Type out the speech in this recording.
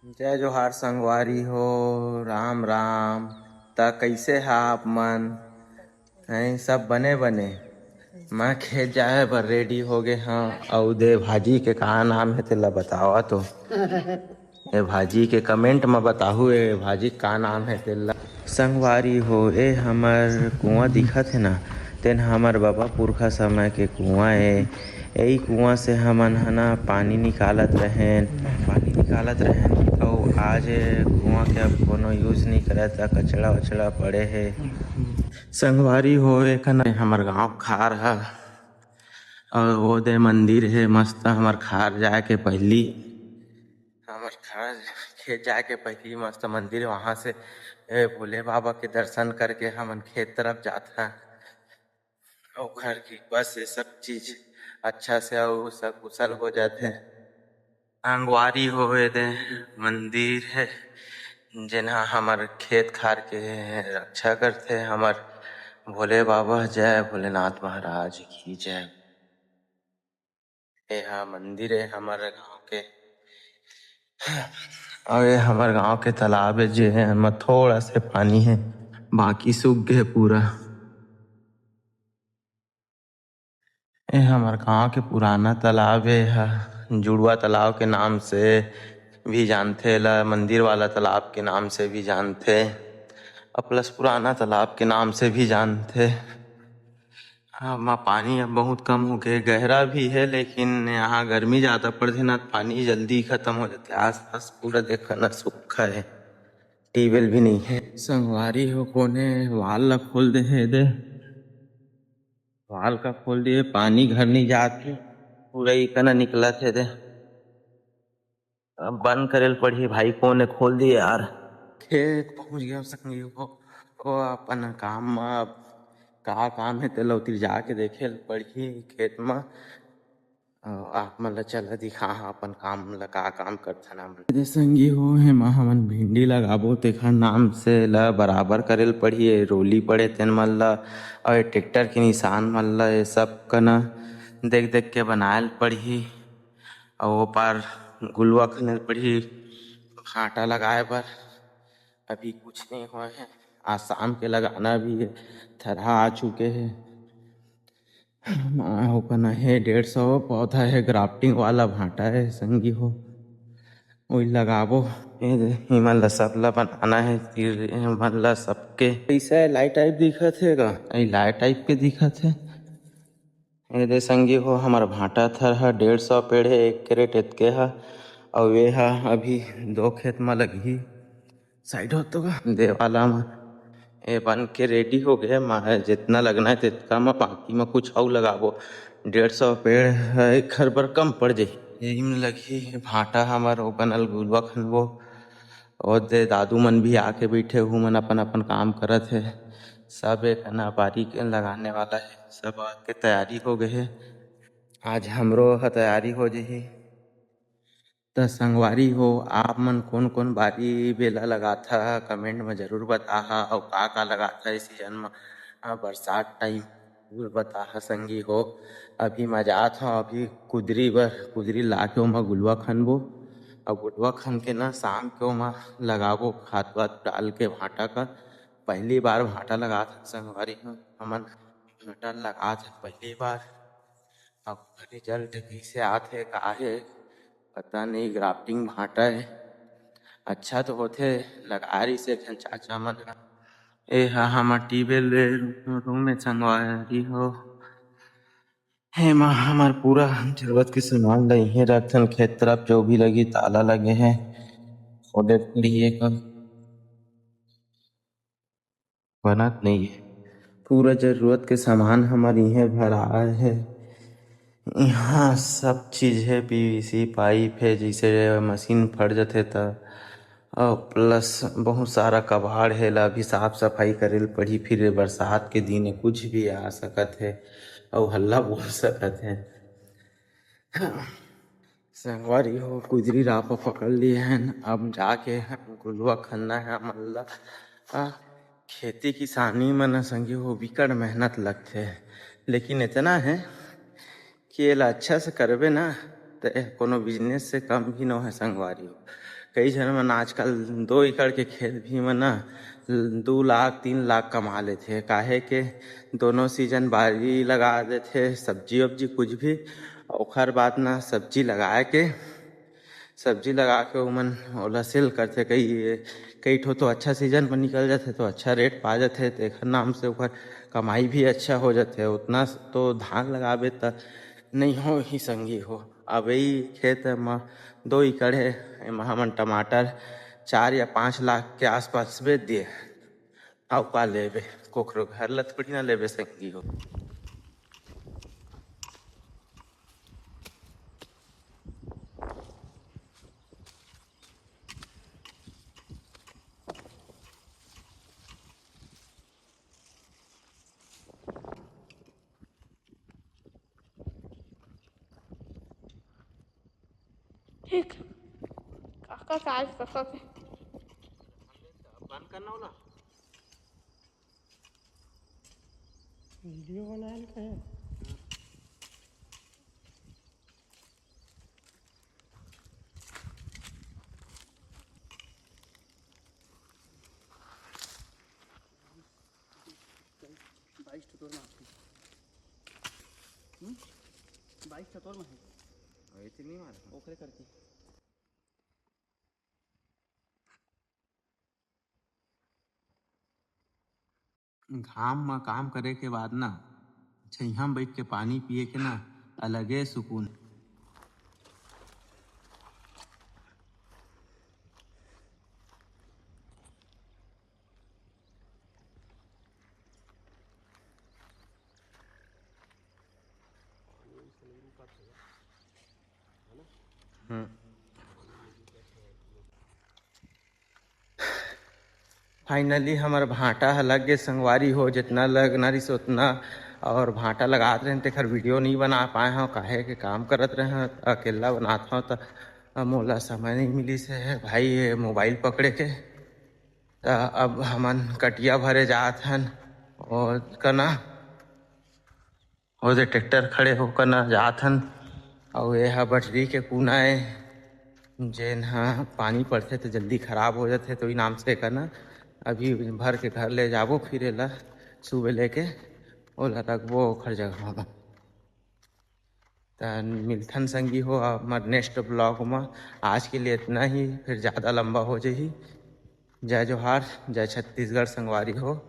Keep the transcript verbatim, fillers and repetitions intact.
जय जोहार संगवारी हो, राम राम। त कइसे हा आप मन? हैं, सब बने बने? मैं खेत जाए बर रेडी हो गे हंव। अउ दे भाजी के का नाम हे तेला बतावा तो। ए भाजी के कमेंट म बताहू, ए भाजी का नाम हे तेला। संगवारी हो, ए हमर कुआं दिखत हे ना, तेन हमर बबा पुरखा समय के कुआं ए। एही कुआं से हमन ह ना पानी निकालत रहेन, पानी निकालत रहेन। अउ आज ए कुआं के अब कोनो यूज नइ करत, आ कचड़ा वचड़ा पड़े हे। संगवारी हो, एक ना हमर गांव खार ह, अउ वो दे मंदिर हे मस्त, हमर खार जाए के पहिली, हमर खार खेत जाए के पहिली मस्त मंदिर हे, वहां से ए भोले बाबा के दर्शन करके हमन खेत तरफ जात हन। ओखर कृपा से सब चीज अच्छा से अउ सब कुशल हो जाथे। संगवारी हो, ए दे मंदिर हे, जेन ह हमर खेत खार के रक्षा करथे, हमर भोले बाबा। जय भोलेनाथ महाराज की जय। ए हा मंदिर हे हमर गांव के, अउ ए हमर गांव के तालाब हे, जे एमा थोड़ा से पानी हे, बाकी सूख गे पूरा। ए हमर गांव के पुराना तालाब ए, एहा जुड़वा तालाब के नाम से भी जानथे, एला मंदिर वाला तालाब के नाम से भी जानथे, अउ प्लस पुराना तालाब के नाम से भी जानथे। एमा पानी अब बहुत कम हो गे, गहरा भी हे, लेकिन यहाँ गर्मी ज्यादा पड़थे ना, पानी जल्दी खत्म हो जाथे। आसपास पूरा देखा ना सूखा हे, ट्यूबवेल भी नहीं हे। संगवारी हो, कोने वाल ला खोल दे हे दे। वाल का खोल दिए, पानी घर नहीं जात हे, पूरा इकना निकलत हे दे। अब बंद करेल पड़ही भाई, कोने खोल दिए यार। खेत पहुंच गया संगी हो, वो अपन काम म, अब का काम हे तेला उतिर जाके देखे ल पड़ही खेत म। अउ आप मन ला चला दिखा हा अपन काम ला, का काम करथन हमन। दे संगी हो, एमा हमन भिंडी लगाबो, तेखर नाम से ला बराबर करेल पड़ही। ए रोली पड़े तेन मन ला, अउ ए ट्रैक्टर के निशान मन ला, ए सब कना देख देख के बनाए ल पड़ही। अउ ओ पार गुलवा खने ल पड़ही भांटा लगाए बर। अभी कुछ नहीं होए हे, आज शाम के लगाना भी हे, थरहा आ चुके हे। ओकर ना हे डेढ़ सौ पौधा हे, ग्राफ्टिंग वाला भांटा हे संगी हो, ओही लगाबो। ए दे, इमन ला सब ला बनाना हे, तीर मन ला सबके। कैसा है लाइट टाइप दिखत हे गा? ए लाइट टाइप के दिखत हे। ए दे संगी हो, हमर भांटा थर ह डेढ़ सौ पेड़ हे, एक कैरेट एतके ह, अउ ए ह अभी दो खेत म लगही। साइड हो तो गा। देवाला म ए बन के रेडी हो गे। म जितना लगना हे तेतका म, बाकी म कुछ अउ लगाबो। डेढ़ सौ पेड़ ह एखर बर कम पड़ जाही। एही म लगही भांटा हमर ओ बनल गुलवा खनबो। ओ दे दादू मन भी आके बइठे, उहू मन अपन-अपन काम करत हे। सब एक ना बारी के लगाने वाला हे, सब आके तैयारी हो गे हे। आज हमरो ह तैयारी हो जही। त संगवारी हो, आप मन कोन-कोन बारी बेला लगाथा, कमेंट म जरूर बताहा। अउ का-का लगाथा ए सीजन म, अ, बरसात टाइम, जरूर बताहा संगी हो। अभी मैं जात हंव अभी कुदरी बर, कुदरी लाके ओमा गुलवा खनबो, अउ गुलवा खन के ना शाम के ओमा लगाबो खाद-वाद डाल के भांटा का। पहली बार भांटा लगात हन संगवारी हो, हमन भांटा लगात हन पहली बार। अब रिजल्ट कैसे आत हे, का हे, पता नहीं। ग्राफ्टिंग भांटा हे, अच्छा तो होथे, लगा रही से एक झन चाचा मन ह। ए हा हमर ट्यूबवेल रूम में संगवारी हो। हे मा हमर पूरा जरूरत के सामान ल इहें रखथन, खेत तरफ जो भी लगी, ताला लगे हे, ओदे लिए कर बनत नइ हे। पूरा जरूरत के सामान हमर इहें भराए हे। इहाँ सब चीज हे, पीवीसी पाइप हे, जइसे मशीन फट जथे त, अउ प्लस बहुत सारा कबाड़ हे, एला अभी साफ सफाई करे ल पड़ही। फिर बरसात के दिन हे, कुछ भी आ सकत हे अउ हल्ला बोल सकत हे। संगवारी हो, कुदरी रापा पकड़ लिए हन, अब जाके गुलवा खनना हे हमन ला। आ, खेती किसानी म न संगी हो, बिकट मेहनत लगथे, लेकिन इतना हे कि एला अच्छा से करबे ना, त ए कोनो बिजनेस से कम भी नो हे संगवारी हो। कई झन मन आजकल दो एकड़ के खेत भी म ना दू लाख, तीन लाख कमा लेथे, काहे के दोनों सीजन बारी लगा देथे, सब्जी वब्जी कुछ भी। ओखर बाद ना सब्जी लगाए के, सब्जी लगा के ओमन ओला सेल करथे। कई, कई ठो तो अच्छा सीजन म निकल जाथे, तो अच्छा रेट पा जाथे, तेखर नाम से ओखर कमाई भी अच्छा हो जाथे। उतना तो धान लगाबे त नइ हो ही संगी हो। अब यही खेत म दो एकड़ हे, एमा हमन टमाटर चार या पाँच लाख के आसपास बेच दिए। अउ का लेबे, कोकरो घर ल थोड़ी ना लेबे संगी हो। ठीक, काका काज काका के बंद करना होला। वीडियो बनाए ल कहे। बाईस ठो तोर में आथे। हम्म? बाईस ठो तोर में हे। अभी तो नहीं मारा। ओकरे करके। घाम म काम करे के बाद ना, छइहां म बइठ के पानी पिए के ना, अलगे सुकून। हम्म। Finally हमर भांटा ह लग गे संगवारी हो, जितना लगना रिहिस उतना। और भांटा लगात रहेन तेखर वीडियो नइ बना पाए हंव, काहे के काम करत रहें, अकेला बनात हंव त मोला समय नइ मिलिस हे भाई ये मोबाइल पकड़े के। त अब हमन कटिया भरे जात हन और कना ओदे ट्रैक्टर खड़े हो कना जात हन। अउ ये ह बटरी के कूना ए, जेन ह पानी पड़थे त जल्दी खराब हो जाथे, तो ई नाम से कना अभी भर के घर ले जाबो, फिर एला सुबह लेके ओला रखबो ओखर जगह म। त मिलथन संगी हो हमर नेक्स्ट ब्लॉग म। आज के लिए इतना ही, फिर ज़्यादा लंबा हो जाही। जय जोहार, जय छत्तीसगढ़ संगवारी हो।